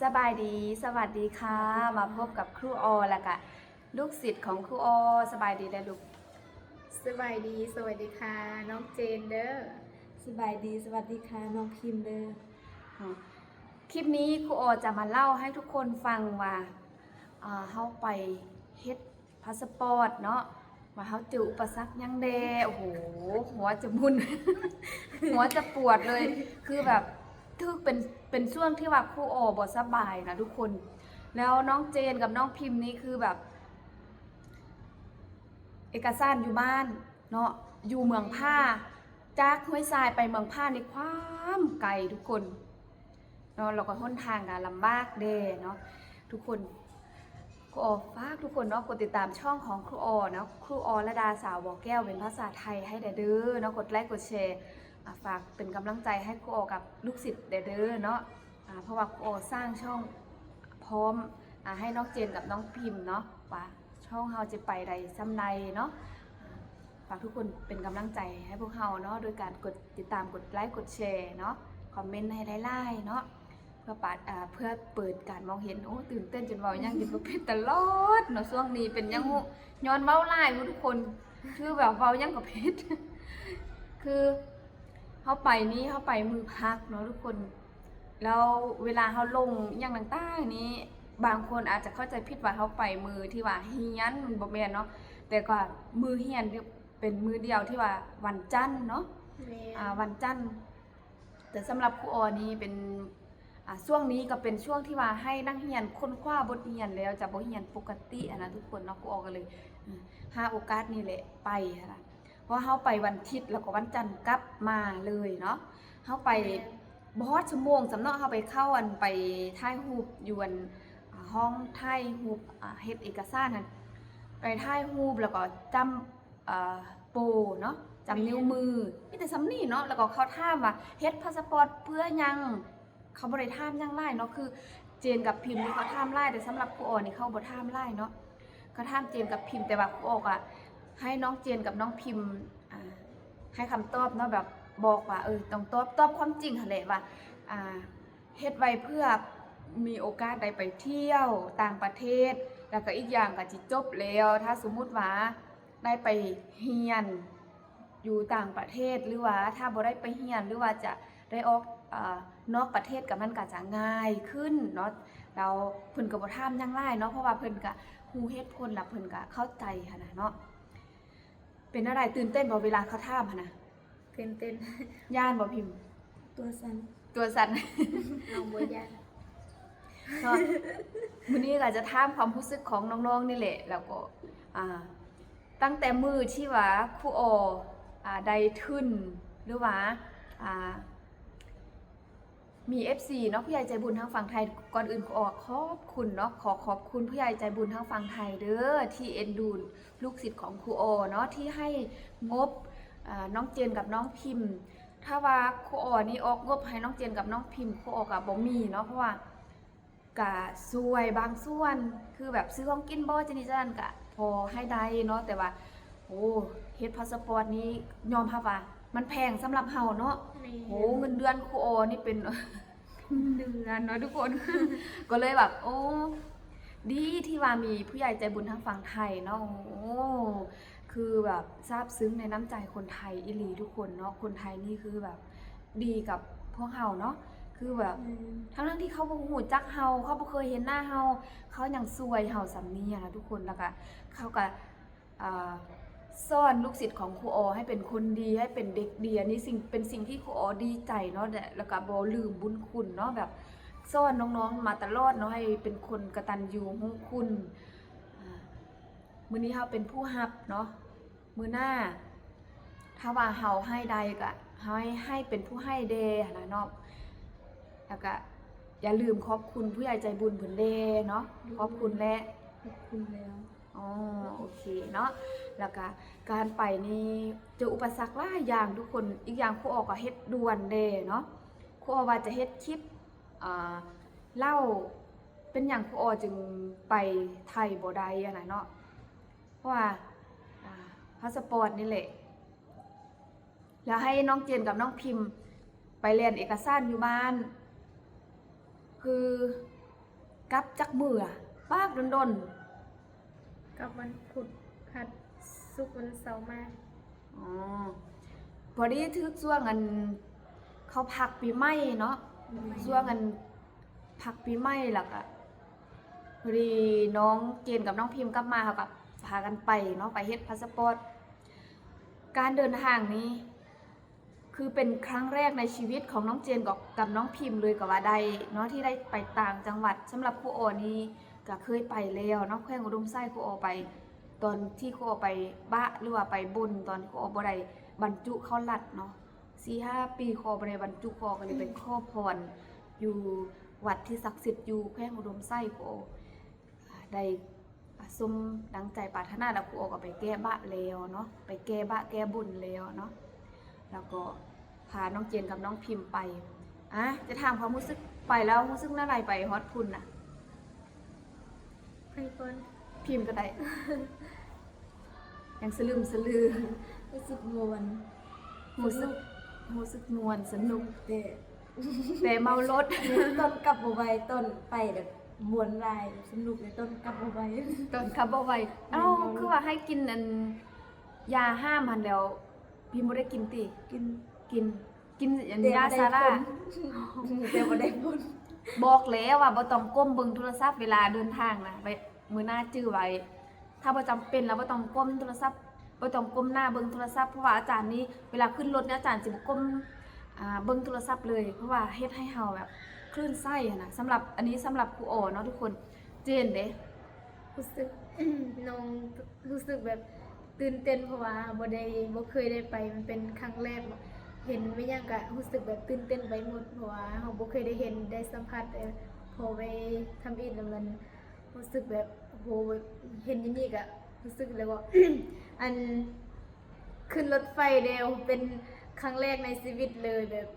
ສະບາຍດີ ສະຫວັດດີຄ່ະ ມາພົບກັບຄູອໍ ແລ້ວກະລູກສິດຂອງຄູອໍ. ສະບາຍດີເດີລູກ. ສະບາຍດີ ສະຫວັດດີຄ່ະ ນ້ອງເຈນເດີ. ສະບາຍດີ ສະຫວັດດີຄ່ະ ນ້ອງພິມເດີ. ຄລິບນີ້ຄູອໍຈະມາເລົ່າໃຫ້ທຸກຄົນຟັງວ່າ ເຮົາໄປເຮັດ ພາສປອດເນາະ ວ່າເຮົາເຈີອຸປະສັກຫຍັງແດ່. ໂອ້ໂຫ ຫົວຈະໝຸ່ນ ຫົວຈະປວດເລີຍ ຄືແບບ ຖືກເປັນ ເປັນຊ່ວງທີ່ວ່າຄູອໍບໍ່ສະບາຍນະທຸກຄົນ. ແລ້ວນ້ອງເຈນກັບນ້ອງພິມນີ້ຄືແບບ ເອກະສານຢູ່ບ້ານເນາະ ຢູ່ເມືອງຜາ ຈາກຫ້ວຍຊາຍໄປເມືອງຜານີ້ຄວາມໄກທຸກຄົນ. ເນາະ ແລ້ວກໍຫົນທາງກໍລຳບາກແດ່ເນາະທຸກຄົນ. ຂໍຝາກທຸກຄົນເນາະ ກົດຕິດຕາມຊ່ອງຂອງຄູອໍເນາະ ຄູອໍລະດາ ສາວບໍ່ແກ້ວ ເປັນພາສາໄທໃຫ້ແດ່ເດີເນາະ. ກົດໄລກົດແຊ ອາ ຝາກເປັນກຳລັງໃຈໃຫ້ຄູອໍກັບລູກສິດແດ່ເດີເນາະ. ອາ ເພາະວ່າຄູອໍສ້າງຊ່ອງພ້ອມ ອາ ໃຫ້ນ້ອງເຈນກັບນ້ອງພິມເນາະ ວ່າຊ່ອງເຮົາຈະໄປໄດ້ສ່ຳໃດເນາະ. ອາ ຝາກທຸກຄົນເປັນກຳລັງໃຈໃຫ້ພວກເຮົາເນາະ ໂດຍການກົດຕິດຕາມ ກົດໄລ ກົດແຊເນາະ ຄອມເມັນໃຫ້ຫຼາຍໆເນາະ ເພື່ອປາດ ເພື່ອເປີດການມອງເຫັນ. ໂອ້ ຕື່ນເຕັ້ນຈົນເວົ້າຫຍັງກິນບໍ່ເປັນຕະຫຼອດເນາະ ຊ່ວງນີ້ເປັນຫຍັງຮູ້ ຍ້ອນເວົ້າຫຼາຍຮູ້ທຸກຄົນ ຄືແບບເວົ້າຫຍັງກໍຜິດ. ຄືເຮົາໄປນີ້ ເຮົາໄປມື້ພັກເນາະທຸກຄົນ. ແລ້ວເວລາເຮົາລົງອີ່ຫຍັງຕ່າງໆນີ້ ບາງຄົນອາດຈະເຂົ້າໃຈຜິດວ່າເຮົາໄປມື້ທີ່ວ່າຮຽນ ມັນບໍ່ແມ່ນເນາະ ແຕ່ກໍມື້ຮຽນເປັນມື້ດຽວທີ່ວ່າວັນຈັນເນາະ. ແມ່ນ ອາ ວັນຈັນ. ແຕ່ສຳລັບຄູອໍນີ້ເປັນ ອາ ຊ່ວງນີ້ກໍເປັນຊ່ວງທີ່ວ່າໃຫ້ນັກຮຽນຄົ້ນຄວ້າບົດຮຽນແລ້ວ ຈະບໍ່ຮຽນປົກກະຕິຫັ້ນນະທຸກຄົນເນາະ. ຄູອໍກໍເລີຍ ອາ ຫາໂອກາດນີ້ແຫຼະໄປຫັ້ນນະ ເພາະເຮົາໄປວັນທິດ ແລ້ວກໍວັນຈັນກັບມາເລີຍເນາະ. ເຮົາໄປ ແມ່ນ ບໍ່ຮອດຊົ່ວໂມງຊ້ຳເນາະ ເຮົາໄປເຂົ້າ ອັນ ໄປຖ່າຍຮູບຢູ່ ອັນ ອາ ຫ້ອງຖ່າຍຮູບ ອາ ເຮັດເອກະສານຫັ້ນ ໄປຖ່າຍຮູບ ແລ້ວກໍຈ້ຳ ອາ ໂປ້ເນາະ ຈ້ຳ ແມ່ນ ນິ້ວມື ມີແຕ່ສ່ຳນີ້ເນາະ. ແລ້ວກໍເຂົາຖາມວ່າເຮັດພາສະປອດເພື່ອຫຍັງ ເຂົາບໍ່ໄດ້ຖາມຫຍັງຫຼາຍເນາະ. ຄືເຈນກັບພິມນີ້ເຂົາຖາມຫຼາຍ ແຕ່ສຳລັບຄູອໍນີ້ເຂົາບໍ່ຖາມຫຼາຍເນາະ. ເຂົາຖາມເຈນກັບພິມ ແຕ່ວ່າຄູອໍກໍໃຫ້ນ້ອງເຈນກັບນ້ອງພິມ ອາ ໃຫ້ຄຳຕອບເນາະ ແບບບອກວ່າ ເອີ ຕ້ອງຕອບ ຕອບຄວາມຈິງຫັ້ນແຫຼະວ່າ ອາ ເຮັດໄວ້ເພື່ອມີໂອກາດໄດ້ໄປທ່ຽວຕ່າງປະເທດ ແລ້ວກໍອີກຢ່າງກໍຊິຈົບແລ້ວ ຖ້າສົມມຸດວ່າໄດ້ໄປຮຽນຢູ່ຕ່າງປະເທດ ຫຼືວ່າຖ້າບໍ່ໄດ້ໄປຮຽນ ຫຼືວ່າຈະໄດ້ອອກ ອາ ນອກປະເທດ ກໍມັນກໍຈະງ່າຍຂຶ້ນເນາະ. ແລ້ວເພິ່ນກໍບໍ່ຖາມຫຍັງຫຼາຍເນາະ ເພາະວ່າເພິ່ນກໍຮູ້ເຫດຜົນ ແລ້ວເພິ່ນກໍເຂົ້າໃຈຫັ້ນນະເນາະ. ເປັນແນວໃດ ຕື່ນເຕັ້ນບໍ່ເວລາເຂົາຖາມຫັ້ນນະ? ຕື່ນເຕັ້ນ. ຢ້ານບໍ່ພິມ? ຕົວສັ່ນ ຕົວສັ່ນ. ນ້ອງບໍ່ຢ້ານເນາະ. ມື້ນີ້ກໍຈະຖາມຄວາມຮູ້ສຶກຂອງນ້ອງໆນີ້ແຫຼະ ແລ້ວກໍ ອາ ຕັ້ງແຕ່ມື້ທີ່ວ່າຄູອໍ ອາ ໄດ້ທຶນ ຫຼືວ່າ ອາ ມີເອັຟຊີເນາະ ຜູ້ໃຫຍ່ໃຈບຸນທາງຝັ່ງໄທ. ກ່ອນອື່ນຂໍຂອບຄຸນເນາະ ຂໍຂອບຄຸນຜູ້ໃຫຍ່ໃຈບຸນທາງຝັ່ງໄທເດີ ທີ່ເອັນດູລູກສິດຂອງຄູອໍເນາະ ທີ່ໃຫ້ງົບ ອາ ນ້ອງເຈນກັບນ້ອງພິມ. ຖ້າວ່າຄູອໍນີ້ອອກງົບໃຫ້ນ້ອງເຈນກັບນ້ອງພິມ ຄູອໍກໍບໍ່ມີເນາະ ເພາະວ່າກະຊ່ວຍບາງສ່ວນ ຄືແບບຊື້ຂອງກິນບໍ່ ຈັ່ງນີ້ຈັ່ງນັ້ນ ກະພໍໃຫ້ໄດ້ເນາະ. ແຕ່ວ່າ ໂອ້ ເຮັດພາສະປອດນີ້ຍອມຮັບວ່າມັນແພງສຳລັບເຮົາເນາະ. ແມ່ນ. ໂອ້ ເງິນເດືອນຄູອໍນີ້ເປັນ ເດືອນເນາະທຸກຄົນ ກໍເລີຍແບບ ໂອ້ ດີທີ່ວ່າມີຜູ້ໃຫຍ່ໃຈບຸນທາງຝັ່ງໄທເນາະ. ໂອ້ ຄືແບບຊາບຊຶ້ງໃນນ້ຳໃຈຄົນໄທອີ່ຫຼີທຸກຄົນເນາະ. ຄົນໄທນີ້ຄືແບບດີກັບພວກເຮົາເນາະ ຄືແບບ ອືມ ທັງໆທີ່ເຂົາບໍ່ຮູ້ຈັກເຮົາ ເຂົາບໍ່ເຄີຍເຫັນໜ້າເຮົາ ເຂົາຍັງຊ່ວຍເຮົາສ່ຳນີ້ນະທຸກຄົນ. ແລ້ວກະເຂົາກະ ອ່າ ສອນລູກສິດຂອງຄູອໍໃຫ້ເປັນຄົນດີ ໃຫ້ເປັນເດັກດີ ອັນນີ້ສິ່ງ ເປັນສິ່ງທີ່ຄູອໍດີໃຈເນາະ ແລະ ແລ້ວກະບໍ່ລືມບຸນຄຸນເນາະ ແບບສອນນ້ອງໆມາຕະຫຼອດເນາະ ໃຫ້ເປັນຄົນກະຕັນຍູຮູ້ຄຸນ. ອ່າ ມື້ນີ້ເຮົາເປັນຜູ້ຮັບເນາະ ມື້ໜ້າ ຖ້າວ່າເຮົາໃຫ້ໄດ້ກະໃຫ້ ໃຫ້ເປັນຜູ້ໃຫ້ແດ່ຫັ້ນນະເນາະ. ແລ້ວກະຢ່າລືມຂອບຄຸນຜູ້ໃຫຍ່ໃຈບຸນເພິ່ນແດ່ເນາະ. ຂອບຄຸນແຫຼະ ຂອບຄຸນແລ້ວ. ອໍ ໂອເຄເນາະ. ແລ້ວກະການໄປນີ້ເຈີອຸປະສັກຫຼາຍຢ່າງທຸກຄົນ. ອີກຢ່າງຄູອໍກໍເຮັດດ່ວນແດ່ເນາະ. ຄູອໍວ່າຈະເຮັດຄລິບ ອ່າ ເລົ່າເປັນຫຍັງຄູອໍຈຶ່ງໄປໄທບໍ່ໄດ້ຫັ້ນນະເນາະ. ເພາະວ່າ ອ່າ ພາສະປອດນີ້ແຫຼະ ແລ້ວໃຫ້ນ້ອງເຈນກັບນ້ອງພິມໄປແລ່ນເອກະສານຢູ່ບ້ານ ຄື ກັບຈັກມື້ລະ? ປາກດົນໆ. ກັບວັນພຸດ ພັດ ສຸກ ວັນເສົາມາ. ອໍ ພໍດີຖືກຊ່ວງອັນເຂົາພັກປີໃໝ່ເນາະ ແມ່ນ ຊ່ວງອັນພັກປີໃໝ່ ແລ້ວກະພໍດີນ້ອງເຈນກັບນ້ອງພິມກັບມາ ເຮົາກະພາກັນໄປເນາະ ໄປເຮັດພາສະປອດ. ການເດີນທາງນີ້ ຄືເປັນຄັ້ງແລກໃນຊີວິດຂອງນ້ອງເຈນກັບ ກັບນ້ອງພິມເລີຍກໍວ່າໄດ້ເນາະ ທີ່ໄດ້ໄປຕ່າງຈັງຫວັດ. ສຳລັບຄູອໍນີ້ກໍເຄີຍໄປແລ້ວເນາະ ແຂວງອຸດົມໄຊ ຄູອໍໄປ ຕອນທີ່ຄູອໍໄປບະ ຫຼືວ່າໄປບົນ ຕອນທີ່ຄູອໍບໍ່ໄດ້ບັນຈຸເຂົ້າລັດເນາະ ສີ່ຫ້າປີ ຄູອໍບໍ່ໄດ້ບັນຈຸ ຄູອໍກໍເລີຍໄປຂໍພອນຢູ່ວັດທີ່ສັກສິດຢູ່ແຂວງອຸດົມໄຊ. ຄູອໍ ໄດ້ ອາ ສົມດັ່ງໃຈປາດຖະໜາ ແລ້ວຄູອໍກໍໄປແກ້ບະແລ້ວເນາະ ໄປແກ້ບະແກ້ບຸນແລ້ວເນາະ ແລ້ວກໍພານ້ອງເຈນກັບນ້ອງພິມໄປ. ອາ ຈະຖາມຄວາມຮູ້ສຶກ ໄປແລ້ວຮູ້ສຶກແນວໃດ ໄປຮອດພຸ້ນນະ? ໃຜກ່ອນ? ພິມກໍໄດ້. ຍັງສະລຶມສະລື. ຮູ້ສຶກມ່ວນ ຮູ້ສຶກ ສະໜຸກ ຮູ້ສຶກມ່ວນ ສະໜຸກ ແຕ່ ແຕ່ເມົາລົດ. ຕອນກັບບໍ່ໄຫວ ຕອນໄປແບບມ່ວນຫຼາຍ ສະໜຸກ ແຕ່ຕອນກັບບໍ່ໄຫວ ຕອນກັບບໍ່ໄຫວ. ເອົ້າ ຄືວ່າໃຫ້ກິນອັນຢາຫ້າມຫັ້ນແລ້ວ ພິມບໍ່ໄດ້ກິນຕິ? ກິນ ກິນ ກິນອັນຢາຊາລາ ແຕ່ບໍ່ໄດ້ຜົນ ແຕ່ບໍ່ໄດ້ຜົນ. ບອກແລ້ວວ່າບໍ່ຕ້ອງກົ້ມເບິ່ງໂທລະສັບເວລາເດີນທາງນະ ໄວ້ ມື້ໜ້າຈື່ໄວ້ ຖ້າບໍ່ຈຳເປັນແລ້ວບໍ່ຕ້ອງກົ້ມໂທລະສັບ ບໍ່ຕ້ອງກົ້ມໜ້າເບິ່ງໂທລະສັບ ເພາະວ່າອາຈານນີ້ ເວລາຂຶ້ນລົດນີ້ ອາຈານຊິບໍ່ກົ້ມ ອາ ເບິ່ງໂທລະສັບເລີຍ ເພາະວ່າເຮັດໃຫ້ເຮົາແບບຄື້ນໄສ້ຫັ້ນນະ. ສຳລັບ ອັນນີ້ສຳລັບຄູອໍເນາະທຸກຄົນ. ເຈນເດ? ຮູ້ສຶກ ນ້ອງ ຮູ້ສຶກແບບຕື່ນເຕັ້ນ ເພາະວ່າບໍ່ໄດ້ ບໍ່ເຄີຍໄດ້ໄປ ມັນເປັນຄັ້ງແລກ ເຫັນແມ່ນຫຍັງກະຮູ້ສຶກແບບຕື່ນເຕັ້ນໄປໝົດ ເພາະວ່າເຮົາບໍ່ເຄີຍໄດ້ເຫັນ ໄດ້ສຳຜັດ. ເອີ ພໍໄປທຳອິດແລ້ວມັນ ຮູ້ສຶກແບບ ໂອ້ໂຫ ເຫັນຢູ່ນີ້ກະຮູ້ສຶກແລ້ວເບາະ ອັນ ຂຶ້ນລົດໄຟແລ້ວ ເປັນຄັ້ງແລກໃນຊີວິດເລີຍ ແບບ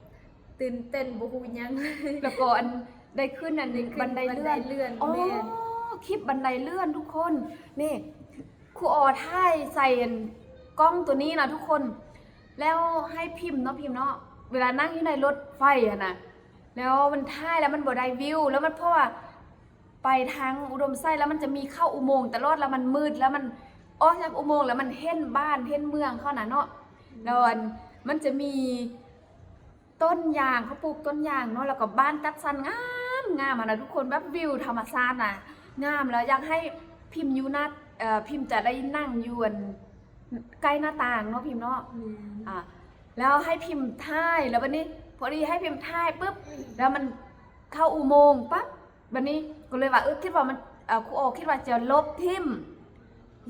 ຕື່ນເຕັ້ນບໍ່ຮູ້ຫຍັງ ແລ້ວກໍອັນໄດ້ຂຶ້ນອັນ ໄດ້ຂຶ້ນບັນໄດເລື່ອນ ບັນໄດເລື່ອນ. ອໍ ແມ່ນ ຄລິບບັນໄດເລື່ອນທຸກຄົນ ນີ້ ຄູອໍຖ່າຍໃສ່ອັນກ້ອງໂຕນີ້ນະທຸກຄົນ ແລ້ວໃຫ້ພິມເນາະ ພິມເນາະ ເວລານັ່ງຢູ່ໃນລົດໄຟຫັ້ນນະ ແລ້ວມັນຖ່າຍແລ້ວມັນບໍ່ໄດ້ວິວ ແລ້ວມັນ ເພາະວ່າ ໄປທາງອຸດົມໄຊ ແລ້ວມັນຈະມີເຂົ້າອຸໂມງຕະຫຼອດ ແລ້ວມັນມືດ ແລ້ວມັນອອກຈາກອຸໂມງ ແລ້ວມັນເຫັນບ້ານເຫັນເມືອງເຂົານະເນາະ. ແລ້ວອັນ ມັນຈະມີຕົ້ນຢາງ ເຂົາປູກຕົ້ນຢາງເນາະ ແລ້ວກໍບ້ານຈັດສັນງາມໆ ຫັ້ນນະທຸກຄົນ ແບບວິວທຳມະຊາດນະ ງາມ. ແລ້ວຢາກໃຫ້ພິມຢູ່ໜ້າ ເອີ ພິມຈະໄດ້ນັ່ງຢູ່ອັນ ໃກ້ໜ້າຕ່າງເນາະພິມເນາະ. ອືມ ອາ ແລ້ວໃຫ້ພິມຖ່າຍ ແລ້ວບັດນີ້ພໍດີໃຫ້ພິມຖ່າຍປຶບ ແລ້ວມັນເຂົ້າອຸໂມງປັບ ບັດນີ້ກໍເລີຍວ່າ ເອີ ຄິດວ່າມັນ ເອີ ຄູອໍຄິດວ່າຈະລົບຖິ້ມ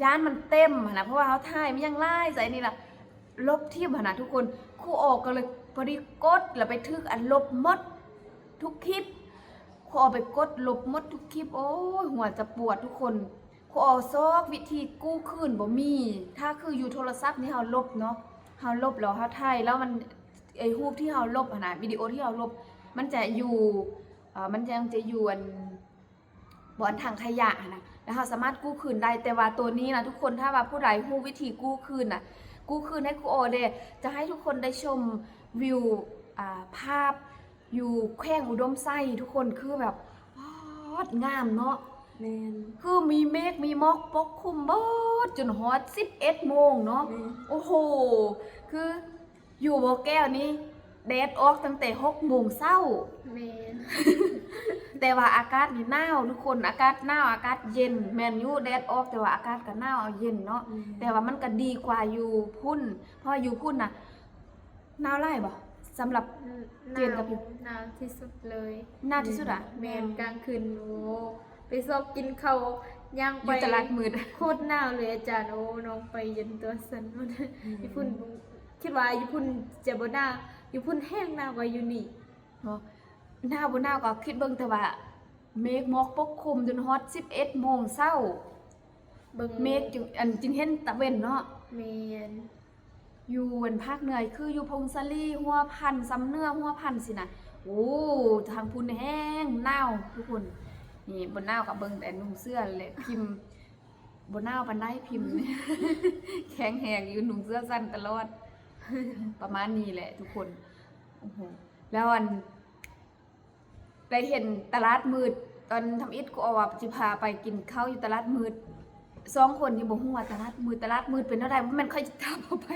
ຢ້ານມັນເຕັມຫັ້ນນະ ເພາະວ່າເຮົາຖ່າຍມັນຍັງຫຼາຍໃສ່ນີ້ລະ ລົບຖິ້ມຫັ້ນນະທຸກຄົນ. ຄູອໍກໍເລີຍພໍດີກົດ ແລ້ວໄປຖືກອັນລົບໝົດທຸກຄລິບ ຄູອໍໄປກົດລົບໝົດທຸກຄລິບ. ໂອ້ຍ ຫົວຈະປວດທຸກຄົນ. ຄູອໍຊອກວິທີກູ້ຄືນບໍ່ມີ ຖ້າຄືຢູ່ໂທລະສັບນີ້ເຮົາລົບເນາະ ເຮົາລົບແລ້ວເຮົາຖ່າຍ ແລ້ວມັນ ໄອ້ຮູບທີ່ເຮົາລົບຫັ້ນນະ ວິດີໂອທີ່ເຮົາລົບ ມັນຈະຢູ່ ເອີ ມັນຍັງຈະຢູ່ອັນ ບ່ອນຖັງຂະຫຍະຫັ້ນນະ ແລ້ວເຮົາສາມາດກູ້ຄືນໄດ້. ແຕ່ວ່າໂຕນີ້ນະທຸກຄົນ ຖ້າວ່າຜູ້ໃດຮູ້ວິທີກູ້ຄືນນະ ກູ້ຄືນໃຫ້ຄູອໍແດ່. ຈະໃຫ້ທຸກຄົນໄດ້ຊົມວິວ ອາ ພາບ ຢູ່ແຂວງອຸດົມໄຊທຸກຄົນ ຄືແບບ ປາດ ງາມເນາະ. ແມ່ນ ຄືມີເມກມີໝອກປົກຄຸມເບິດຈົນຮອດສິບເອັດໂມງເນາະ. ແມ່ນ ໂອ້ໂຫ ຄືຢູ່ບໍ່ແກ້ວນີ້ແດດອອກຕັ້ງແຕ່ຫົກໂມງເຊົ້າ. ແມ່ນ ແຕ່ວ່າອາກາດນີ້ໜາວທຸກຄົນ ອາກາດໜາວ ອາກາດເຢັນ. ແມ່ນຢູ່ ແດດອອກ ແຕ່ວ່າອາກາດກໍໜາວເຢັນເນາະ. ແມ່ນ ແຕ່ວ່າມັນກໍດີກວ່າຢູ່ພຸ້ນ ເພາະວ່າຢູ່ພຸ້ນນະ ໜາວຫຼາຍບໍ່? ສຳລັບ ອືມ ເຈນກັບ ໜາວທີ່ສຸດເລີຍ. ໜາວທີ່ສຸດອະ? ແມ່ນ ກາງຄືນ ໂອ້ ໄປຊອກກິນເຂົ້າ ຍ່າງໄປຢູ່ຕະຫຼາດມືດ ໂຄດໜາວເລີຍອາຈານ. ໂອ້ ນ້ອງໄປເຢັນຕົວສັ່ນໝົດ. ແມ່ນ ຢູ່ພຸ້ນ ຄິດວ່າຢູ່ພຸ້ນຈະບໍ່ໜາວ ຢູ່ພຸ້ນແຮງໜາວກວ່າຢູ່ນີ້ເນາະ. ໜາວບໍ່ໜາວກໍຄິດເບິ່ງ ແຕ່ວ່າເມກໝອກປົກຄຸມຈົນຮອດສິບເອັດໂມງເຊົ້າ ເບິ່ງ ເມກຈຶ່ງ ອັນ ຈຶ່ງເຫັນຕາເວັນເນາະ. ແມ່ນ ຢູ່ອັນພາກເໜືອ ຄືຢູ່ຜົ້ງສາລີ ຫົວພັນ ຊຳເໜືອ ຫົວພັນຊີ້ນະ ໂອ້ ທາງພຸ້ນແຮງໜາວທຸກຄົນ. ນີ້ບໍ່ໜາວກໍເບິ່ງແຕ່ນຸ່ງເສື້ອແຫຼະ ພິມບໍ່ໜາວປານໃດ ພິມແຂງແຮງຢູ່ ນຸ່ງເສື້ອສັ້ນຕະຫຼອດ. ປະມານນີ້ແຫຼະທຸກຄົນ. ໂອ້ໂຫ ແລ້ວອັນ ໄດ້ເຫັນຕະຫຼາດມືດ ອັນ ທຳອິດຄູອໍວ່າຊິພາໄປກິນເຂົ້າຢູ່ຕະຫຼາດມືດ. ສອງຄົນນີ້ບໍ່ຮູ້ວ່າຕະຫຼາດມືດ, ຕະຫຼາດມືດເປັນແນວໃດ? ບໍ່ແມ່ນຂ້ອຍຈະພາໄປ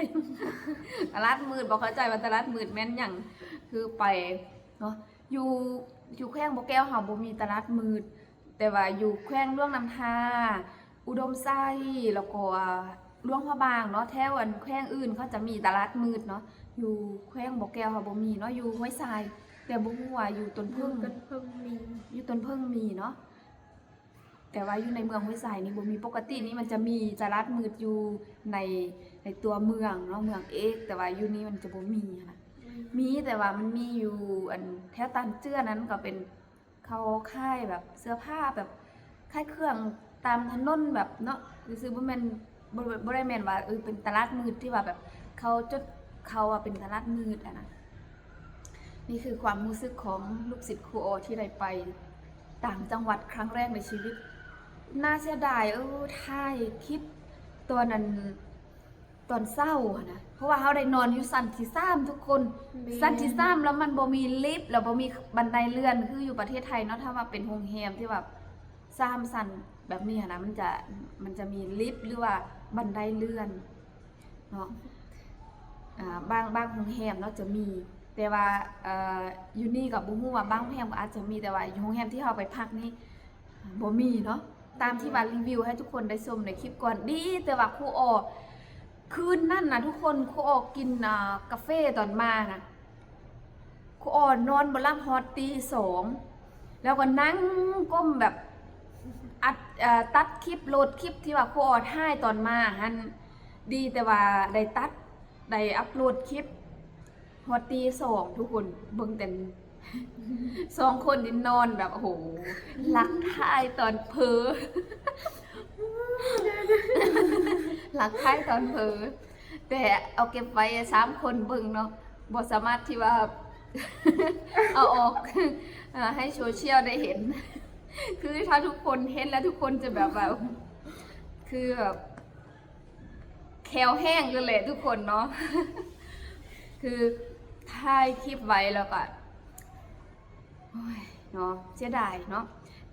ຕະຫຼາດມືດ, ບໍ່ເຂົ້າໃຈວ່າຕະຫຼາດມືດແມ່ນຫຍັງ. ຄືໄປເນາະ ຢູ່ ຢູ່ແຂວງບໍ່ແກ້ວເຮົາບໍ່ມີຕະຫຼາດມືດ, ແຕ່ວ່າຢູ່ແຂວງຫຼວງນ້ຳທາ, ອຸດົມໄຊ ແລ້ວກໍຫຼວງພະບາງເນາະ, ແຖວອັນແຂວງອື່ນເຂົາຈະມີຕະຫຼາດມືດເນາະ, ຢູ່ແຂວງບໍ່ແກ້ວເຮົາບໍ່ມີເນາະ, ຢູ່ຫ້ວຍຊາຍ ແຕ່ບໍ່ຮູ້ວ່າຢູ່ຕົ້ນເຜິ້ງ ຢູ່ຕົ້ນເຜິ້ງມີ ຢູ່ຕົ້ນເຜິ້ງມີເນາະ. ແຕ່ວ່າຢູ່ໃນເມືອງຫ້ວຍຊາຍນີ້ບໍ່ມີ, ປົກກະຕິນີ້ມັນຈະມີຕະຫຼາດມືດຢູ່ໃນ ໃນຕົວເມືອງເນາະ ເມືອງເອກ, ແຕ່ວ່າຢູ່ນີ້ມັນຈະບໍ່ມີຫັ້ນນະ. ອືມ ມີ ແຕ່ວ່າມັນມີຢູ່ອັນແຖວຕານເຈືອນັ້ນ ກໍເປັນເຂົາຂາຍແບບເສື້ອຜ້າ ແບບຂາຍເຄື່ອງຕາມຖະໜົນແບບເນາະ ຊື່ໆ ບໍ່ແມ່ນ ບໍ່ ບໍ່ໄດ້ແມ່ນວ່າ ເອີ ເປັນຕະຫຼາດມືດທີ່ວ່າແບບເຂົາຈົດເຂົາວ່າເປັນຕະຫຼາດມືດຫັ້ນນະ. ນີ້ຄືຄວາມຮູ້ສຶກຂອງລູກສິດຄູອໍທີ່ໄດ້ໄປຕ່າງຈັງຫວັດຄັ້ງແລກໃນຊີວິດ. ໜ້າເສຍດາຍ ເອີ ຖ່າຍຄລິບຕອນນັ້ນ ຕອນເຊົ້າຫັ້ນນະ, ເພາະວ່າເຮົາໄດ້ນອນຢູ່ຊັ້ນທີສາມທຸກຄົນ. ແມ່ນ ຊັ້ນທີສາມ ແລ້ວມັນບໍ່ມີລິບ ແລ້ວບໍ່ມີບັນໄດເລື່ອນ ຄືຢູ່ປະເທດໄທເນາະ. ຖ້າວ່າເປັນໂຮງແຮມທີ່ວ່າສາມຊັ້ນແບບນີ້ຫັ້ນນະ ມັນຈະ ມັນຈະມີລິບ ຫຼືວ່າບັນໄດເລື່ອນເນາະ. ອ່າ ບາງ ບາງໂຮງແຮມເນາະຈະມີ, ແຕ່ວ່າ ເອີ ຢູ່ນີ້ກໍບໍ່ຮູ້ວ່າບາງໂຮງແຮມກໍອາດຈະມີ, ແຕ່ວ່າຢູ່ໂຮງແຮມທີ່ເຮົາໄປພັກນີ້ ບໍ່ມີເນາະ, ຕາມທີ່ວ່າ ແມ່ນ ຣີວິວໃຫ້ທຸກຄົນໄດ້ຊົມໃນຄລິບກ່ອນ. ດີແຕ່ວ່າຄູອໍ ຄືນນັ້ນນະທຸກຄົນ ຄູອໍກິນ ອ່າ ກາເຟຕອນມານະ, ຄູອໍນອນບໍ່ຫຼັບຮອດຕີສອງ ແລ້ວກໍນັ່ງກົ້ມແບບອັດ ເອີ ຕັດຄລິບ ໂຫຼດຄລິບທີ່ວ່າຄູອໍຖ່າຍຕອນມາຫັ້ນ. ດີແຕ່ວ່າໄດ້ຕັດ ໄດ້ອັບໂຫຼດຄລິບ ຮອດຕີສອງ ທຸກຄົນເບິ່ງແຕ່ ສອງຄົນນີ້ນອນແບບ ໂອ້ໂຫ ຫຼັກຖ່າຍຕອນເຜີ ຫຼັກຖ່າຍຕອນເຜີ ແຕ່ເອົາເກັບໄວ້ສາມຄົນເບິ່ງເນາະ, ບໍ່ສາມາດທີ່ວ່າເອົາອອກ ເອີ ໃຫ້ໂຊຊຽວໄດ້ເຫັນ. ຄືຖ້າທຸກຄົນເຫັນແລ້ວ ທຸກຄົນຈະແບບວ່າ ຄືແບບ ແຂ້ວແຫ້ງເລີຍແຫຼະທຸກຄົນເນາະ. ຄືຖ່າຍຄລິບໄວ້ແລ້ວກໍ ໂອ້ຍ ເນາະ ເສຍດາຍເນາະ,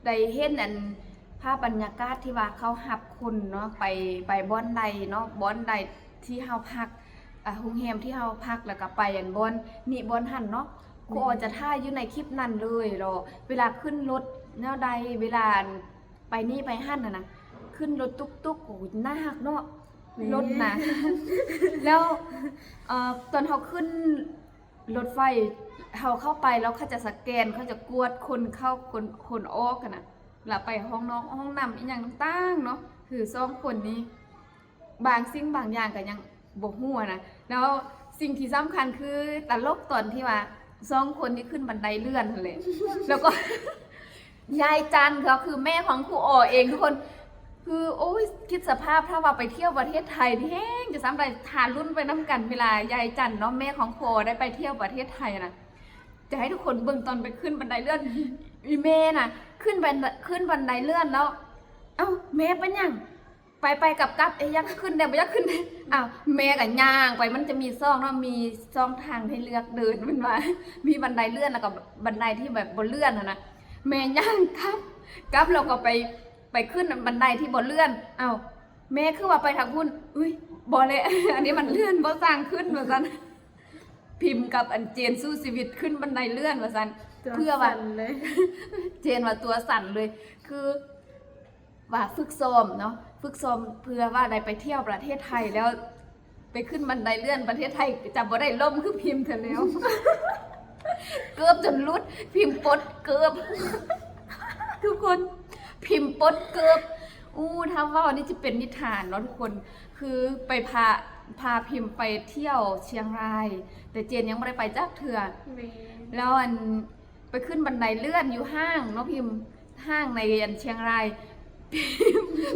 ໄດ້ເຫັນອັນພາບບັນຍາກາດທີ່ວ່າເຂົາຮັບຄົນເນາະ ໄປ ໄປບ່ອນໃດເນາະ ບ່ອນໃດທີ່ເຮົາພັກ ອ່າ ໂຮງແຮມທີ່ເຮົາພັກ ແລ້ວກໍໄປອັນບ່ອນນີ້ບ່ອນຫັ້ນເນາະ. ແມ່ນ ຄູອໍຈະຖ່າຍຢູ່ໃນຄລິບນັ້ນເລີຍເນາະ, ເວລາຂຶ້ນລົດແນວໃດ ເວລາອັນ ໄປນີ້ໄປຫັ້ນຫັ້ນນະ ຂຶ້ນລົດຕຸກໆ ໂອ້ຍ ໜັກເນາະ ແມ່ນ ລົດນະ. ແລ້ວ ເອີ ຕອນເຮົາຂຶ້ນລົດໄຟ ເຮົາເຂົ້າໄປແລ້ວ ເຂົາຈະສະແກນ ເຂົາຈະກວດຄົນເຂົ້າຄົນ ຄົນອອກຫັ້ນນະ, ແລ້ວໄປຫ້ອງນອກຫ້ອງນ້ຳອີ່ຫຍັງຕ່າງໆເນາະ. ຄືສອງຄົນນີ້ ບາງສິ່ງບາງຢ່າງກໍຍັງບໍ່ຮູ້ຫັ້ນນະ. ແລ້ວສິ່ງທີ່ສຳຄັນຄືຕະຫຼົກຕອນທີ່ວ່າສອງຄົນທີ່ຂຶ້ນບັນໄດເລື່ອນຫັ້ນແຫຼະ ແລ້ວກໍ ຍາຍຈັນ ກໍຄືແມ່ຂອງຄູອໍເອງ ທຸກຄົນ. ຄື ໂອ້ຍ ຄິດສະພາບ ຖ້າວ່າໄປທ່ຽວປະເທດໄທນີ້ແຮງຈະສ່ຳໃດ. ຖ້າລຸ້ນໄປນຳກັນ ເວລາຍາຍຈັນເນາະ ແມ່ຂອງຄູອໍໄດ້ໄປທ່ຽວປະເທດໄທນະ ຈະໃຫ້ທຸກຄົນເບິ່ງຕອນໄປຂຶ້ນບັນໄດເລື່ອນ. ອີ່ແມ່ນະ ຂຶ້ນໄປ ຂຶ້ນບັນໄດເລື່ອນແລ້ວ ເອົ້າ ແມ່ເປັນຫຍັງ? ໄປໆ ກັບໆ ເອີ ຢາກຂຶ້ນແດ່ ບໍ່ຢາກຂຶ້ນແດ່. ອ້າວ ແມ່ກໍຍ່າງໄປ ມັນຈະມີຊ່ອງເນາະ ມີຊ່ອງທາງໃຫ້ເລືອກເດີນ ແມ່ນວ່າ ມີບັນໄດເລື່ອນ ແລ້ວກໍບັນໄດທີ່ແບບບໍ່ເລື່ອນຫັ້ນນະ. ແມ່ຍ່າງກັບ ກັບແລ້ວກໍໄປ ໄປຂຶ້ນບັນໄດທີ່ບໍ່ເລື່ອນ. ອ້າວ ແມ່ຄືວ່າໄປທາງພຸ້ນ? ອຸ້ຍ ບໍ່ແຫຼະ ອັນນີ້ມັນເລື່ອນ ບໍ່ຊ່າງຂຶ້ນ ວ່າຊັ້ນ. ພິມກັບອັນເຈນສູ້ຊີວິດຂຶ້ນບັນໄດເລື່ອນ ວ່າຊັ້ນ. ເພື່ອວ່າ ເຈນວ່າຕົວສັ່ນເລີຍ ຄື ວ່າຝຶກຊ້ອມເນາະ ຝຶກຊ້ອມເພື່ອວ່າໄດ້ໄປທ່ຽວປະເທດໄທ ແລ້ວໄປຂຶ້ນບັນໄດເລື່ອນປະເທດໄທ ຈະບໍ່ໄດ້ລົ້ມຄືພິມເທື່ອແລ້ວ. ເກີບຈົນຫຼຸດ ພິມປົດເກີບ ທຸກຄົນ ພິມປົດເກີບ. ອູ້ ຖ້າເວົ້ານີ້ຈະເປັນນິທານເນາະທຸກຄົນ. ຄືໄປພາ ພາພິມໄປທ່ຽວຊຽງລາຍ ແຕ່ເຈນຍັງບໍ່ໄດ້ໄປຈັກເທື່ອ. ແມ່ນ ແລ້ວອັນ ໄປຂຶ້ນບັນໄດເລື່ອນຢູ່ຫ້າງເນາະພິມ ຫ້າງໃນອັນຊຽງລາຍ.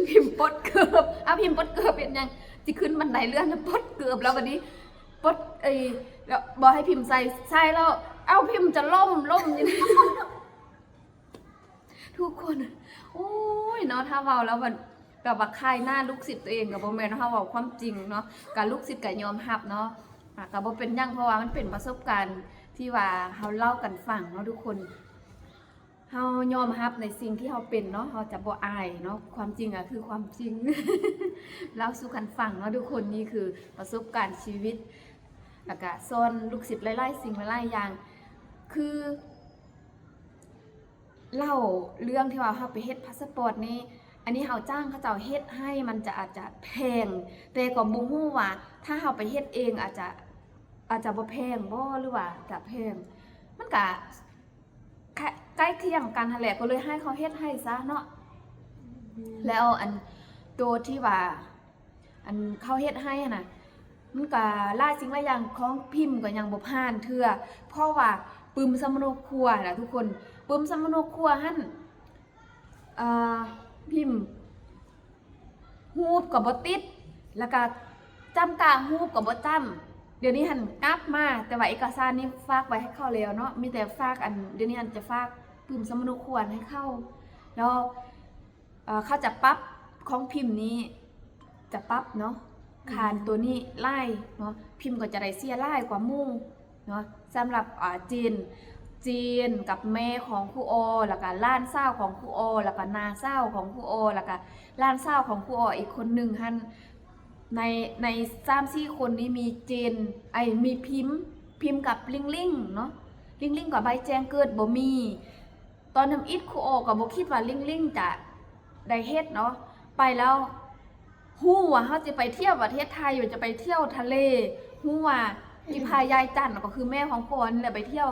ພິມປົດເກີບ ອ້າວ ພິມປົດເກີບເຮັດຫຍັງ? ຊິຂຶ້ນບັນໄດເລື່ອນນະ ປົດເກີບ. ແລ້ວບັດນີ້ປົດ ເອີຍ ແລ້ວບອກໃຫ້ພິມໃສ່ ໃສ່ແລ້ວ ເອົ້າ ພິມຈະລົ້ມ ລົ້ມຢູ່ ທຸກຄົນ. ໂອ້ຍເນາະ ຖ້າເວົ້າແລ້ວແບບ ແບບວ່າຂາຍໜ້າລູກສິດຕົວເອງກໍບໍ່ແມ່ນເນາະ ເຮົາເວົ້າຄວາມຈິງເນາະ ກໍລູກສິດກໍຍອມຮັບເນາະ. ອ່າ ກໍບໍ່ເປັນຫຍັງ ເພາະວ່າມັນເປັນປະສົບການທີ່ວ່າເຮົາເລົ່າກັນຟັງເນາະທຸກຄົນ. ເຮົາຍອມຮັບໃນສິ່ງທີ່ເຮົາເປັນເນາະ, ເຮົາຈະບໍ່ອາຍເນາະ, ຄວາມຈິງກໍຄືຄວາມຈິງ ເລົ່າສູ່ກັນຟັງເນາະທຸກຄົນ. ນີ້ຄືປະສົບການຊີວິດ ແລ້ວກະສອນລູກສິດຫຼາຍໆສິ່ງຫຼາຍໆຢ່າງ. ຄືເລົ່າເລື່ອງທີ່ວ່າເຮົາໄປເຮັດພາສະປອດນີ້, ອັນນີ້ເຮົາຈ້າງເຂົາເຈົ້າເຮັດໃຫ້, ມັນຈະອາດຈະແພງ, ແຕ່ກໍບໍ່ຮູ້ວ່າຖ້າເຮົາໄປເຮັດເອງອາດຈະ ອາດຈະບໍ່ແພງບໍ່ ຫຼືວ່າຈະແພງ, ມັນກະ ໃກ້ຄຽງກັນຫັ້ນແຫຼະ, ກໍເລີຍໃຫ້ເຂົາເຮັດໃຫ້ຊະເນາະ. ແລ້ວອັນໂຕທີ່ວ່າ ອັນເຂົາເຮັດໃຫ້ຫັ້ນນະ, ມັນກະຫຼາຍສິ່ງຫຼາຍຢ່າງ, ຂອງພິມກໍຍັງບໍ່ຜ່ານເທື່ອ ເພາະວ່າປຶ້ມສຳມະໂນຄົວນະທຸກຄົນ. ປຶ້ມສຳມະໂນຄົວຫັ້ນ ເອີ ພິມ ຮູບກໍບໍ່ຕິດ ແລ້ວກະຈ້ຳກາງຮູບກໍບໍ່ຈ້ຳ. ດຽວນີ້ຫັ້ນກັບມາ, ແຕ່ວ່າເອກະສານນີ້ຝາກໄວ້ໃຫ້ເຂົາແລ້ວເນາະ, ມີແຕ່ຝາກ ອັນ ດຽວນີ້ຫັ້ນຈະຝາກປຶ້ມສຳມະໂນຄົວໃຫ້ເຂົາ. ແລ້ວ ເອີ ເຂົາຈະປັບ, ຂອງພິມນີ້ຈະປັບເນາະ, ຄານໂຕນີ້ຫຼາຍເນາະ, ພິມກໍຈະໄດ້ເສຍຫຼາຍກວ່າໝູ່ ເນາະ. ສຳລັບ ອາ ເຈນ, ເຈນກັບແມ່ຂອງຄູອໍ, ແລ້ວກະຫຼານສາວຂອງຄູອໍ, ແລ້ວກະນ້າສາວຂອງຄູອໍ, ແລ້ວກະຫຼານສາວຂອງຄູອໍອີກຄົນໜຶ່ງຫັ້ນ, ໃນ ໃນສາມສີ່ຄົນນີ້ມີເຈນ, ເອີຍ ມີພິມ, ພິມກັບລິງລິງເນາະ. ລິງລິງກໍໃບແຈ້ງເກີດບໍ່ມີ. ຕອນທຳອິດຄູອໍກໍບໍ່ຄິດວ່າລິງລິງຈະໄດ້ເຮັດເນາະ, ໄປແລ້ວ ຮູ້ວ່າເຮົາຈະໄປທ່ຽວປະເທດໄທ, ວ່າຈະໄປທ່ຽວທະເລ, ຮູ້ວ່າອີ່ພາຍາຍຈັນ ກໍຄືແມ່ຂອງພໍ່ນີ້ແຫຼະ ໄປທ່ຽວ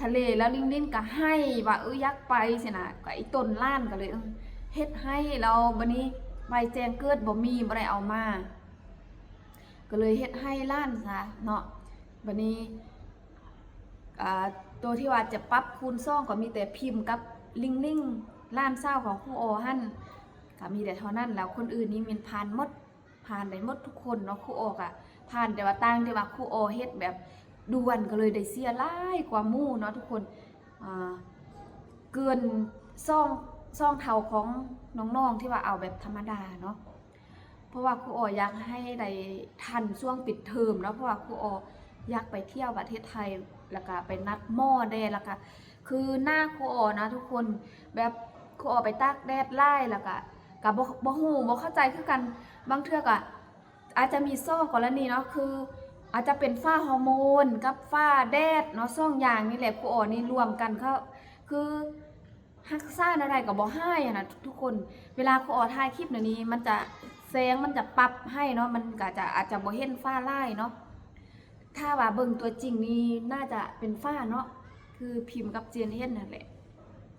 ທະເລ, ແລ້ວລິງລິງກໍໄຫ້ວ່າ ເອີ ຢາກໄປຊີ້ນະ, ກໍອີ່ຕົນຫຼານກໍເລີຍ ເອີ ເຮັດໃຫ້. ແລ້ວບັດນີ້ໃບແຈ້ງເກີດບໍ່ມີ, ບໍ່ໄດ້ເອົາມາ, ກໍເລີຍເຮັດໃຫ້ຫຼານຊະເນາະ. ບັດນີ້ ອາ ໂຕທີ່ວ່າຈະປັບຄູນສອງກໍມີແຕ່ພິມກັບລິງລິງ ຫຼານສາວຂອງຄູອໍຫັ້ນ, ກໍມີແຕ່ເທົ່ານັ້ນແລ້ວ, ຄົນອື່ນນີ້ແມ່ນຜ່ານໝົດ, ຜ່ານໄດ້ໝົດທຸກຄົນເນາະ. ຄູອໍກໍຜ່ານ, ແຕ່ວ່າຕ່າງທີ່ວ່າຄູອໍເຮັດແບບດ່ວນ ກໍເລີຍໄດ້ເສຍຫຼາຍກວ່າໝູ່ເນາະທຸກຄົນ, ອາ ເກີນສອງ ສອງເທົ່າຂອງນ້ອງໆທີ່ວ່າເອົາແບບທຳມະດາເນາະ. ເພາະວ່າຄູອໍຢາກໃຫ້ໄດ້ທັນຊ່ວງປິດເທີມເນາະ, ເພາະວ່າຄູອໍຢາກໄປທ່ຽວປະເທດໄທ, ແລ້ວກະໄປນັດໝໍແດ່, ແລ້ວກະຄືໜ້າຄູອໍນະທຸກຄົນ, ແບບຄູອໍໄປຕາກແດດຫຼາຍ, ແລ້ວກະ ກະບໍ່ ບໍ່ຮູ້ ບໍ່ເຂົ້າໃຈຄືກັນ. ບາງເທື່ອກະອາດຈະມີສອງກໍລະນີເນາະ, ຄືອາດຈະເປັນຟ້າຮໍໂມນກັບຟ້າແດດເນາະ, ສອງຢ່າງນີ້ແຫຼະ ຄູອໍນີ້ລວມກັນເຂົ້າ, ຄື ຮັກສາແນວໃດກໍບໍ່ຫາຍຫັ້ນນະທຸກຄົນ. ເວລາຄູອໍຖ່າຍຄລິບແນວນີ້ ມັນຈະ ແສງມັນຈະປັບໃຫ້ເນາະ, ມັນກໍຈະ ອາດຈະບໍ່ເຫັນຟ້າຫຼາຍເນາະ. ຖ້າວ່າເບິ່ງຕົວຈິງນີ້ໜ້າຈະເປັນຟ້າເນາະ, ຄືພິມກັບເຈນເຫັນຫັ້ນແຫຼະ,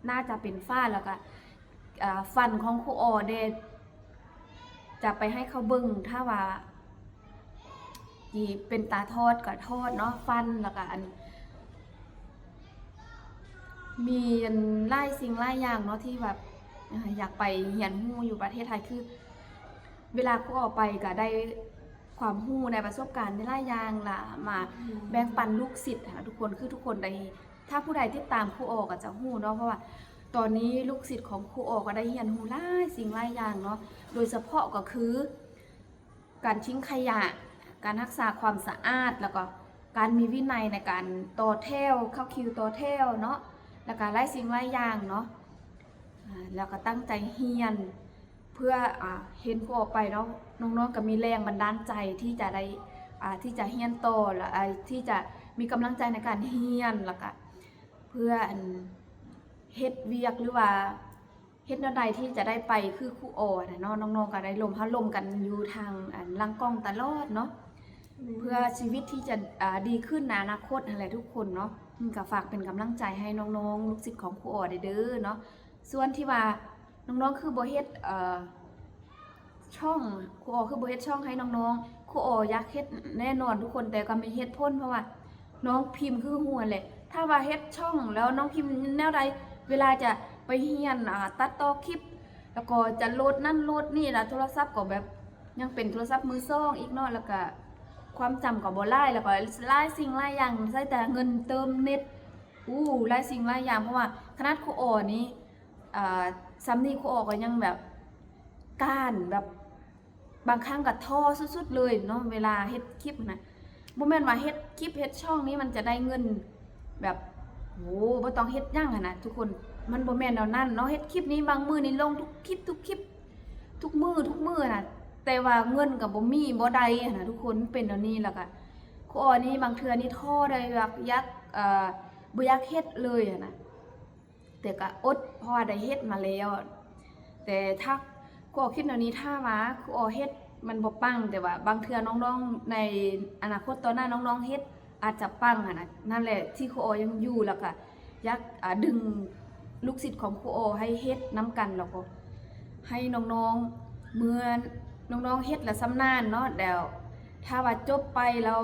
ໜ້າຈະເປັນຟ້າ. ແລ້ວກໍ ອາ ຟັນຂອງຄູອໍແດ່ ຈະໄປໃຫ້ເຂົາເບິ່ງ, ຖ້າວ່າ ທີ່ເປັນຕາຖອດກໍຖອດເນາະ, ຟັນ ແລ້ວກໍອັນ ມີອັນຫຼາຍສິ່ງຫຼາຍຢ່າງເນາະ ທີ່ແບບ ເອີ ຢາກໄປຮຽນຮູ້ຢູ່ປະເທດໄທ. ຄືເວລາຄູອໍໄປກໍໄດ້ຄວາມຮູ້ ໄດ້ປະສົບການຫຼາຍໆຢ່າງລະ ມາແບ່ງປັນລູກສິດຫັ້ນນະທຸກຄົນ. ຄືທຸກຄົນໄດ້ ຖ້າຜູ້ໃດຕິດຕາມຄູອໍກໍຈະຮູ້ເນາະ, ເພາະວ່າຕອນນີ້ລູກສິດຂອງຄູອໍກໍໄດ້ຮຽນຮູ້ຫຼາຍສິ່ງຫຼາຍຢ່າງເນາະ, ໂດຍສະເພາະກໍຄື ການຖິ້ມຂະຫຍະ, ການຮັກສາຄວາມສະອາດ, ແລ້ວກໍການມີວິໄນໃນການຕໍ່ແຖວ, ເຂົ້າຄິວຕໍ່ແຖວເນາະ, ແລ້ວກໍຫຼາຍສິ່ງຫຼາຍຢ່າງເນາະ. ອາ ແລ້ວກໍຕັ້ງໃຈຮຽນເພື່ອ ອາ ເຫັນຄູອໍໄປເນາະ, ນ້ອງໆກໍມີແຮງບັນດານໃຈທີ່ຈະໄດ້ ອາ ທີ່ຈະຮຽນຕໍ່ ແລະ ອາ ທີ່ຈະມີກຳລັງໃຈໃນການຮຽນ, ແລ້ວກໍເພື່ອອັນ ເຮັດວຽກ ຫຼືວ່າ ເຮັດແນວໃດທີ່ຈະໄດ້ໄປຄືຄູອໍນະເນາະ. ນ້ອງໆກໍໄດ້ລົມ ເຮົາລົມກັນຢູ່ທາງ ອັນ ຫຼັງກ້ອງຕະຫຼອດເນາະ, ແມ່ນ ເພື່ອຊີວິດທີ່ຈະ ອາ ດີຂຶ້ນໃນອະນາຄົດຫັ້ນແຫຼະທຸກຄົນເນາະ. ກໍຝາກເປັນກຳລັງໃຈໃຫ້ນ້ອງໆ ລູກສິດຂອງຄູອໍໄດ້ເດີເນາະ. ສ່ວນທີ່ວ່ານ້ອງໆຄືບໍ່ເຮັດ ເອີ ຊ່ອງ ຄູອໍຄືບໍ່ເຮັດຊ່ອງໃຫ້ນ້ອງໆ, ຄູອໍຢາກເຮັດແນ່ນອນທຸກຄົນ, ແຕ່ກໍມີເຫດຜົນ ເພາະວ່າ ນ້ອງພິມຄືຮູ້ຫັ້ນແຫຼະ, ຖ້າວ່າເຮັດຊ່ອງແລ້ວນ້ອງພິມແນວໃດ ເວລາຈະໄປຮຽນ ອາ ຕັດຕໍ່ຄລິບ ແລ້ວກໍຈະໂຫຼດນັ້ນໂຫຼດນີ້ ແລ້ວໂທລະສັບກໍແບບຍັງເປັນໂທລະສັບມືສອງອີກເນາະ, ແລ້ວກໍຄວາມຈຳກໍບໍ່ຫຼາຍ, ແລ້ວກໍຫຼາຍສິ່ງຫຼາຍຢ່າງ ໃຊ້ແຕ່ເງິນເຕີມເນັດ ອູ້ ຫຼາຍສິ່ງຫຼາຍຢ່າງ. ເພາະວ່າຂະໜາດຄູອໍນີ້ ອາ ຊ່ຳນີ້ຄູອໍກໍຍັງແບບການແບບ ບາງຄັ້ງກໍທໍ້ສຸດໆເລີຍເນາະ ເວລາເຮັດຄລິບຫັ້ນນະ. ບໍ່ແມ່ນວ່າເຮັດຄລິບເຮັດຊ່ອງນີ້ມັນຈະໄດ້ເງິນແບບ ໂອ້ ບໍ່ຕ້ອງເຮັດຫຍັງຫັ້ນນະທຸກຄົນ, ມັນບໍ່ແມ່ນແນວນັ້ນເນາະ ເຮັດຄລິບນີ້ບາງມື້ນີ້ລົງທຸກຄລິບ ທຸກຄລິບ ທຸກມື້ ທຸກມື້ນະ ແຕ່ວ່າເງິນກໍບໍ່ມີ ບໍ່ໄດ້ຫັ້ນນະທຸກຄົນ ມັນເປັນແນວນີ້. ແລ້ວກໍຄູອໍນີ້ບາງເທື່ອນີ້ທໍ້ໄດ້ ຢາກ ຢາກ ເອີ ບໍ່ຢາກເຮັດເລີຍຫັ້ນນະ ແຕ່ກໍອົດ ເພາະວ່າໄດ້ເຮັດມາແລ້ວ. ແຕ່ຖ້າຄູອໍຄິດແນວນີ້ ຖ້າວ່າຄູອໍເຮັດມັນບໍ່ປັງ ແຕ່ວ່າບາງເທື່ອນ້ອງໆ ໃນອະນາຄົດຕໍ່ໜ້ານ້ອງໆເຮັດ ອາດຈະປັງຫັ້ນນະ. ນັ້ນແຫຼະທີ່ຄູອໍຍັງຢູ່ ແລ້ວກະຢາກ ອາ ດຶງລູກສິດຂອງຄູອໍໃຫ້ເຮັດນຳກັນ ແລ້ວກໍໃຫ້ນ້ອງໆ ເມື່ອນ້ອງໆເຮັດແລ້ວຊຳນານເນາະ ແລ້ວຖ້າວ່າຈົບໄປແລ້ວ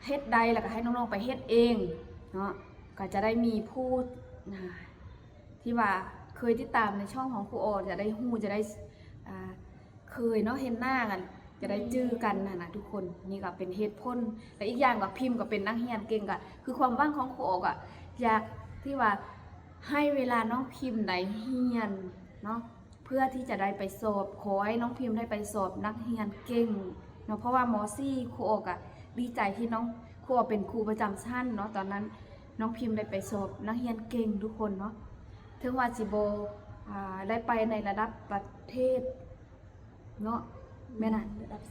ເຮັດໄດ້ ແລ້ວກໍໃຫ້ນ້ອງໆໄປເຮັດເອງເນາະ ກໍຈະໄດ້ມີຜູ້ ອາ ທີ່ວ່າເຄີຍຕິດຕາມໃນຊ່ອງຂອງຄູອໍ ຈະໄດ້ຮູ້ ຈະໄດ້ ອາ ເຄີຍເນາະ ເຫັນໜ້າກັນ ຈະໄດ້ຈື່ກັນຫັ້ນນະທຸກຄົນ. ນີ້ກໍເປັນເຫດຜົນ ແລະ ອີກຢ່າງກໍພິມກໍເປັນນັກຮຽນເກັ່ງ ກໍຄືຄວາມຫວັງຂອງຄູອໍ ກໍຢາກທີ່ວ່າໃຫ້ເວລານ້ອງພິມໄດ້ຮຽນເນາະ ເພື່ອທີ່ຈະໄດ້ໄປສອບ ຂໍໃຫ້ນ້ອງພິມໄດ້ໄປສອບນັກຮຽນເກັ່ງເນາະ ເພາະວ່າ ມໍສີ່ ຄູອໍກໍດີໃຈທີ່ນ້ອງ ຄູອໍເປັນຄູປະຈຳຊັ້ນເນາະ ຕອນນັ້ນນ້ອງພິມໄດ້ໄປສອບນັກຮຽນເກັ່ງທຸກຄົນເນາະ ເຖິງວ່າຊິບໍ່ ອາ ໄດ້ໄປໃນລະດັບປະເທດ ເນາະ ແມ່ນນະ ລະດັບ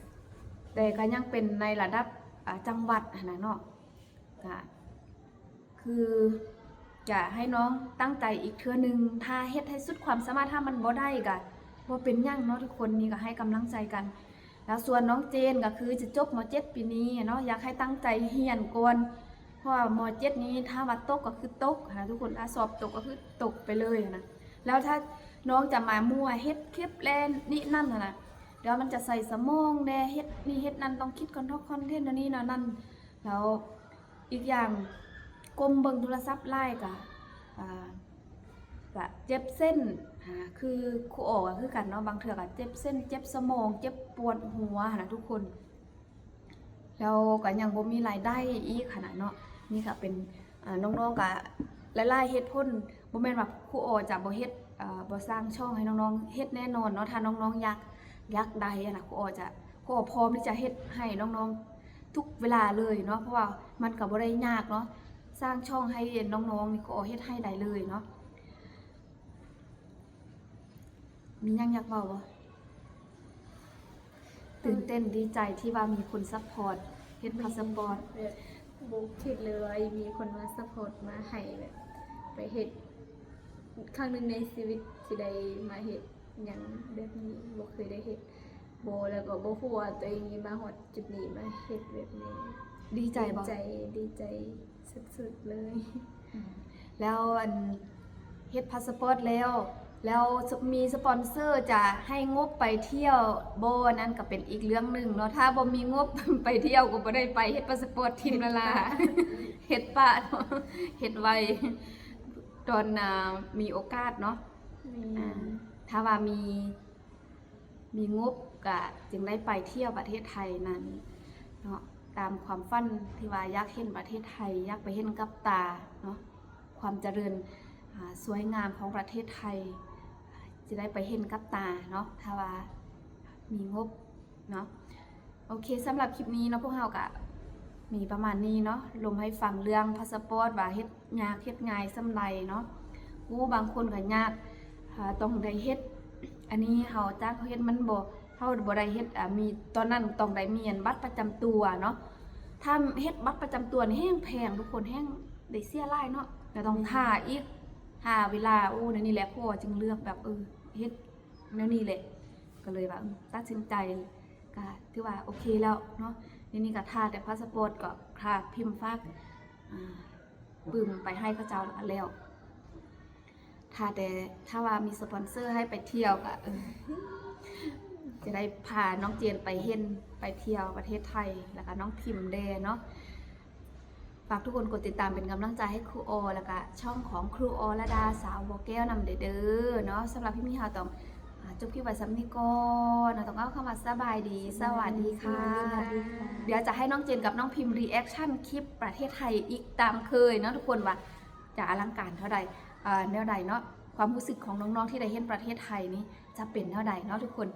ແຕ່ກໍຍັງເປັນໃນລະດັບ ອາ ຈັງຫວັດຫັ້ນນະເນາະ. ກະຄືຈະໃຫ້ນ້ອງຕັ້ງໃຈອີກເທື່ອໜຶ່ງ ຖ້າເຮັດໃຫ້ສຸດຄວາມສາມາດ ຖ້າມັນບໍ່ໄດ້ກະບໍ່ເປັນຫຍັງເນາະທຸກຄົນ ນີ້ກໍໃຫ້ກຳລັງໃຈກັນ. ແລ້ວສ່ວນນ້ອງເຈນກໍຄືຈະຈົບ ມໍເຈັດ ປີນີ້ເນາະ ຢາກໃຫ້ຕັ້ງໃຈຮຽນກ່ອນ ເພາະວ່າ ມໍເຈັດ ນີ້ຖ້າວ່າຕົກກໍຄືຕົກຫັ້ນນະທຸກຄົນ ຖ້າສອບຕົກກໍຄືຕົກໄປເລີຍຫັ້ນນະ. ແລ້ວຖ້ານ້ອງຈະມາມົວເຮັດຄລິບແລ່ນນີ້ນັ້ນຫັ້ນນະ ດຽວມັນຈະໃຊ້ສະໝອງແດ່ ເຮັດນີ້ເຮັດນັ້ນ ຕ້ອງຄິດຄອນເທັນ ຄອນເທັນແນວນີ້ແນວນັ້ນ ແລ້ວອີກຢ່າງກົ້ມເບິ່ງໂທລະສັບຫຼາຍກະ ອາ ກະເຈັບເສັ້ນ ອາ ຄືຄູອໍກໍຄືກັນເນາະ ບາງເທື່ອກະເຈັບເສັ້ນ ເຈັບສະໝອງ ເຈັບປວດຫົວຫັ້ນນະທຸກຄົນ. ແລ້ວກໍຍັງບໍ່ມີລາຍໄດ້ອີກຫັ້ນນະເນາະ. ນີ້ກໍເປັນ ອາ ນ້ອງໆ ກໍຫຼາຍໆເຫດຜົນ ບໍ່ແມ່ນວ່າຄູອໍຈະບໍ່ເຮັດ ເອີ ບໍ່ສ້າງຊ່ອງໃຫ້ນ້ອງໆເຮັດແນ່ນອນເນາະ ຖ້ານ້ອງໆຢາກ ຢາກໄດ້ຫັ້ນນະ ຄູອໍຈະ ຄູອໍພ້ອມທີ່ຈະເຮັດໃຫ້ນ້ອງໆທຸກເວລາເລີຍເນາະ ເພາະວ່າມັນກໍບໍ່ໄດ້ຍາກເນາະ ສ້າງຊ່ອງໃຫ້ນ້ອງໆນີ້ ຄູອໍເຮັດໃຫ້ໄດ້ເລີຍເນາະ. ມີຫຍັງຢາກເວົ້າບໍ່? ຕື່ນເຕັ້ນດີໃຈທີ່ວ່າມີຄົນຊັບພອດເຮັດພາສະປອດ ແບບບໍ່ຄິດເລີຍວ່າມີຄົນມາຊັບພອດ ມາໃຫ້ແບບໄປເຮັດ ຄັ້ງໜຶ່ງໃນຊີວິດຊິໄດ້ມາເຮັດຫຍັງແບບນີ້ ບໍ່ເຄີຍໄດ້ເຮັດ ບໍ່ ແລ້ວກໍບໍ່ຮູ້ວ່າຕົວເອງນີ້ມາຮອດຈຸດນີ້ ມາເຮັດແບບນີ້. ດີໃຈບໍ່? ດີໃຈ ດີໃຈສຸດໆເລີຍ. ແລ້ວອັນເຮັດພາສະປອດແລ້ວ ແລ້ວມີສະປອນເຊີຈະໃຫ້ງົບໄປທ່ຽວບໍ່ ນັ້ນກໍເປັນອີກເລື່ອງໜຶ່ງເນາະ. ຖ້າບໍ່ມີງົບໄປທ່ຽວກໍບໍ່ໄດ້ໄປ ເຮັດພາສະປອດຖິ້ມລະລາ ເຮັດປະເນາະ ເຮັດໄວ້ຕອນ ອາ ມີໂອກາດເນາະ. ແມ່ນ ອາ ຖ້າວ່າມີ ມີງົບກະຈຶ່ງໄດ້ໄປທ່ຽວປະເທດໄທນັ້ນເນາະ ຕາມຄວາມຝັນທີ່ວ່າຢາກເຫັນປະເທດໄທ ຢາກໄປເຫັນກັບຕາເນາະ ຄວາມຈະເລີນ ອາ ສວຍງາມຂອງປະເທດໄທ ຈະໄດ້ໄປເຫັນກັບຕາເນາະ ຖ້າວ່າມີງົບເນາະ. ໂອເຄ ສຳລັບຄລິບນີ້ເນາະ ພວກເຮົາກະມີປະມານນີ້ເນາະ ລົມໃຫ້ຟັງເລື່ອງພາສະປອດວ່າເຮັດ ຍາກເຮັດງ່າຍສ່ຳໃດເນາະ. ໂອ້ ບາງຄົນກໍຍາກ ອ່າ ຕ້ອງໄດ້ເຮັດ ອັນນີ້ເຮົາຈ້າງເຂົາເຮັດ ມັນບໍ່ ເຮົາບໍ່ໄດ້ເຮັດ ອ່າ ມີ ຕອນນັ້ນຕ້ອງໄດ້ມີອັນບັດປະຈຳຕົວເນາະ. ຖ້າເຮັດບັດປະຈຳຕົວນີ້ແຮງແພງທຸກຄົນ ແຮງໄດ້ເສຍຫຼາຍເນາະ ແລ້ວຕ້ອງ ແມ່ນ ຖ້າອີກ ຖ້າເວລາ ໂອ້ ແນວນີ້ແຫຼະ ພໍ່ຈຶ່ງເລືອກແບບ ເອີ ເຮັດແນວນີ້ແຫຼະ ກໍເລີຍວ່າ ເອີ ຕັດສິນໃຈ ກໍຖືວ່າໂອເຄແລ້ວເນາະ. ດຽວນີ້ກໍຖ້າແຕ່ພາສະປອດ ກໍຖ້າພິມຝາກ ອ່າ ປຶ້ມໄປໃຫ້ເຂົາເຈົ້າແລ້ວ ຖ້າແຕ່ ຖ້າວ່າມີສະປອນເຊີໃຫ້ໄປທ່ຽວກໍ ເອີ ຈະໄດ້ພານ້ອງເຈນໄປເຫັນ ໄປທ່ຽວປະເທດໄທ ແລ້ວກໍນ້ອງພິມແດ່ເນາະ. ຝາກທຸກຄົນກົດຕິດຕາມເປັນກຳລັງໃຈໃຫ້ຄູອໍ ແລ້ວກະຊ່ອງຂອງຄູອໍລະດາ ສາວບໍ່ແກ້ວນຳເດີເນາະ. ສຳລັບຄລິບນີ້ເຮົາຕ້ອງ ອ່າ ຈົບຄລິບໄວ້ສ່ຳນີ້ກ່ອນເນາະ ຕ້ອງກ່າວຄຳວ່າສະບາຍດີ ສະຫວັດດີຄ່ະ. ສະຫວັດດີຄ່ະ. ດຽວຈະໃຫ້ນ້ອງເຈນກັບນ້ອງພິມ reaction ຄລິບປະເທດໄທອີກຕາມເຄີຍເນາະທຸກຄົນ ວ່າຈະອະລັງການເທົ່າໃດ ເອີ ແນວໃດເນາະ. ຄວາມຮູ້ສຶກຂອງນ້ອງໆທີ່ໄດ້ເຫັນປະເທດໄທນີ້ຈະເປັນແນວໃດເນາະທຸກຄົນ.